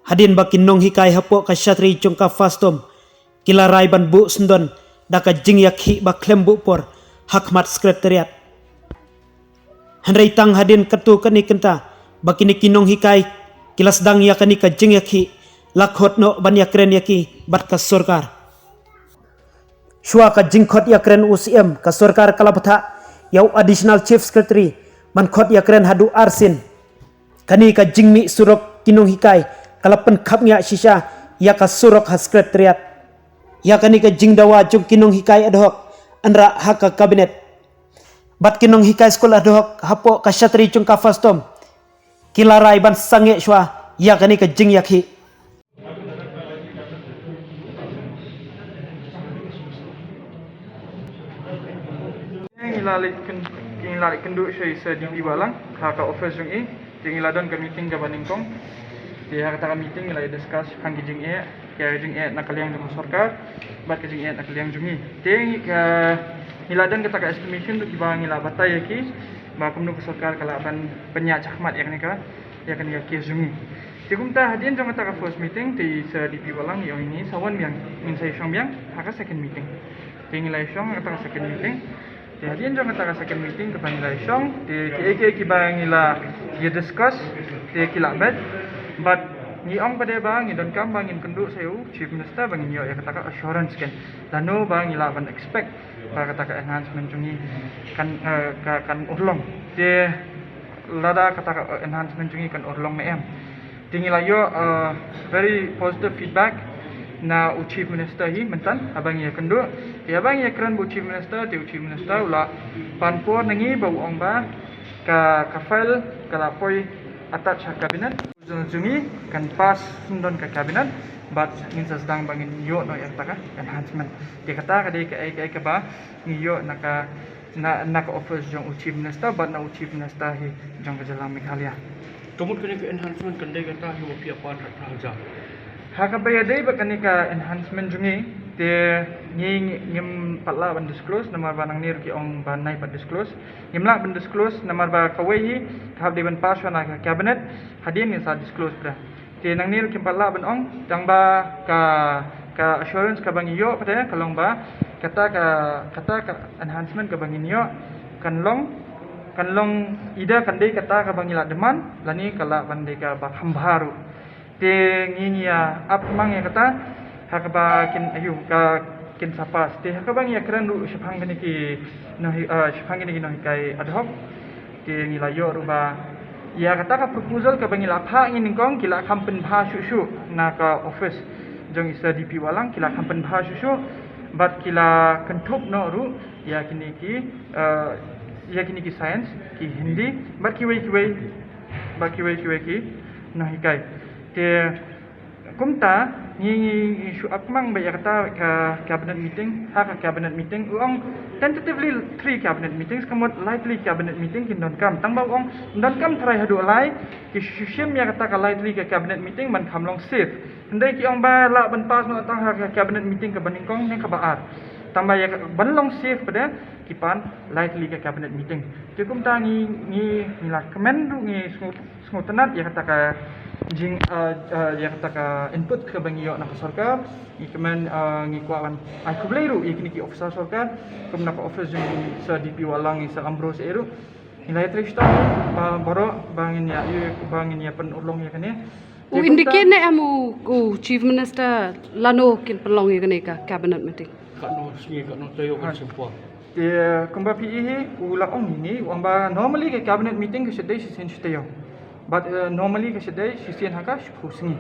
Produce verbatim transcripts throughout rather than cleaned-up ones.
Hadien ba ki nonghikai hapoh ka shatri jong ka FASTOM ki la rai ban buh syndon da ka jingïakhih ba khlem buh por ha khmat Secretariat. Hynrei tang hadien katto katne kynta ba kine ki nonghikai ki la sdang ïa kane ka jingïakhih, la khot noh ban ïakren ïa ki bad ka sorkar. Shuwa ka jingkhot ïakren u CM, ka sorkar ka la bthah ïa u Additional Chief Secretary ban khot ïakren haduh arsien. Kane ka jingmih surok ki nonghikai ka la pynkhapngiah shisha ïa ka surok ha Secretariat. Ïa kane ka jingdawa jong ki nonghikai ad hoc, anrah ha ka Cabinet bad ki nonghikai skul ad hoc hapoh ka shatri jong ka FASTOM ki la rai ban sangeh shuwa ïa kane ka jingïakhih. Ngi la leit kyn-, ngi la leit kynduh sha i Sir D P Wahlang ha ka office jong i. Te ngi la don ka meeting kaba nyngkong. Te ha kata ka meeting ngi la discuss shaphang ki jingeh, ki jingeh na ka liang jong ka sorkar bad ka jingeh na ka liang jong ngi. Te ngi ka, ngi la don kata ka estimation ruh kiba ngi la batai ïa ki ba kumno ka sorkar ka lah ban pynïaid shakhmat ïa kane ka, ïa kane ka case jong ngi. Te kumta hadien jong kata ka first meeting te i Sir D P Wahlang i ong ïa ngi sa wan biang, ngin sa ïashong biang ha ka second meeting. Te ngi la ïashong ha kata ka second meeting. Te hadien jong kata ka second meeting kaba ngi la ïashong, te kiei kiei kiba ngi la ïa discuss te ki la beit. Bad ngi ong pat de ba ngi donkam ba ngin kynduh sha u Chief Minister ba ngin ïoh ïa kata ka assurance kan, lano ba ngi lah ban expect ba kata ka enhancement jong ngi kan, eh, ka, kan urlong. Te lada kata ka, eh, enhancement jong ngi kan urlong ne em. Te ngi la ïoh, eh, very positive feedback na u Chief Minister hi mynta haba ngi ïakynduh. Te haba ngi ïakren bad u Chief Minister, te u Chief Minister u la pan por na ngi ba u ong ba ka, ka file ka la poi attach ha Cabinet. Jong, jong ngi kan pass syndon ka Cabinet bad ngin sa sdang ba ngin ïoh noh ïa kata ka enhancement. Te kata ka dei kaei kaei kaba ngi ïoh na ka, na, na ka office jong u Chief Minister bad na u Chief Minister hi jong ka jylla Meghalaya. Ka mut kane ka enhancement kan dei kata hi ba phi ïa pan ha ka hajar. Ha kaba ïadei bad kane ka enhancement jong ngi, te ngi, ngi, ngim pat lah ban disclose namar ba nangne ruh ki ong ba nai pat disclose. Ngim lah ban disclose namar ba kawei hi ka hap dei ban pass na ka Cabinet hadien ngin sa disclose pat. Te nangne ruh kim pat lah ban ong, tang ba ka, ka assurance kaba ngi ïoh pat ka long ba kata ka, kata ka enhancement kaba ngin ïoh kan long, kan long either kan dei kata kaba ngi la demand lane ka lah ban dei kaba kham bha ruh. Te ngi, ngi ïa ap mang ïa kata ha kaba kin, ayu, ka kin sa pass. Te ha kaba ngi ïakren ruh shaphang kine ki nonghi-, eh, shaphang kine ki nonghikai ad hoc. Te ngi la ïoh ruh ba ïa kata ka proposal kaba ngi la phah ngi nyngkong ki la kham pynbha shuh shuh na ka office jong i Sir D P Wahlang, ki la kham pynbha shuh shuh bad ki la kynthup noh ruh ïa kine ki, eh, ïa kine ki science, ki Hindi bad kiwei kiwei, bad kiwei kiwei ki nonghikai. Te kumta ngi, ngi, ngi shu ap mang ba ïa kata ka cabinet meeting, ha ka cabinet meeting u ong tentatively three cabinet meetings, ka mut lai tylli cabinet meeting kin donkam. Tang ba u ong donkam tharai haduh lai, ki shu shim ïa kata ka lai tylli ka cabinet meeting ban kham long safe. Hynrei ki ong ba lah ban pass noh tang ha ka cabinet meeting kaba nyngkong ne kaba ar. Tang ba ïa ka, ban long safe pat de ki pan lai tylli ka cabinet meeting. Te kumta ngi, ngi, ngi la kmen ruh ngi sngewtynnat ïa kata ka jing, eh, eh, ïa kata ka input kaba ngi ïoh na ka sorkar. Ngi kmen, eh, ngi kwah ban ai khublei ruh ïa kine ki officer sorkar, kum na ka office jong Sir D P Wahlang, Sir Ambrose ruh. Ngi la ïatrei shitom ba baroh ba ngin ïa, ïa, ba ngin ïa pynurlong ïa kane. Te u kumta indicate ne em u, u Chief Minister lano kin pynlong ïa kane ka cabinet meeting? Katno sngi, katno taïew kan sngewbha. Te kumba phi i hi, u la ong ïa ngi, u ong ba normally ka cabinet meeting ka sdang shisien shi taïew. But, eh, normally ka sdang shisien ha ka shiphew sngi.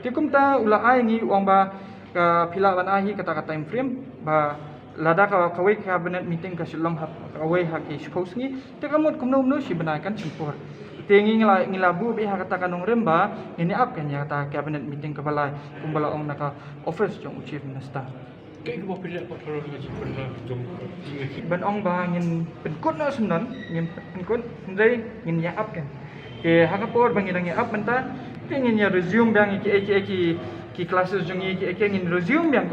Te kumta u la ai ngi, u ong ba ka phi lah ban ai hi kata ka time frame ba lada ka, kawei ka cabinet meeting ka shu long ha kawei ha ki shiphew sngi, te ka mut kumno kumno shi bnai kan shim por. Te ngi, ngi la, ngi la buh beit ha kata ka nongrim ba ngin ïa ap kan ïa kata cabinet meeting kaba lai kumba la ong na ka office jong u Chief Minister. Kaei kaba phi leh pat ka long ka jingpynlong jong ka jingïakhih? Ban ong ba ngin pynkut noh syndon, ngin pynkut, hynrei ngin ïa ap kan. Te ha ka por ba ngi dang ïa ap mynta, te ngin ïa resume biang ïa kiei kiei ki, ki classes jong ngi, kiei kiei ngin resume biang.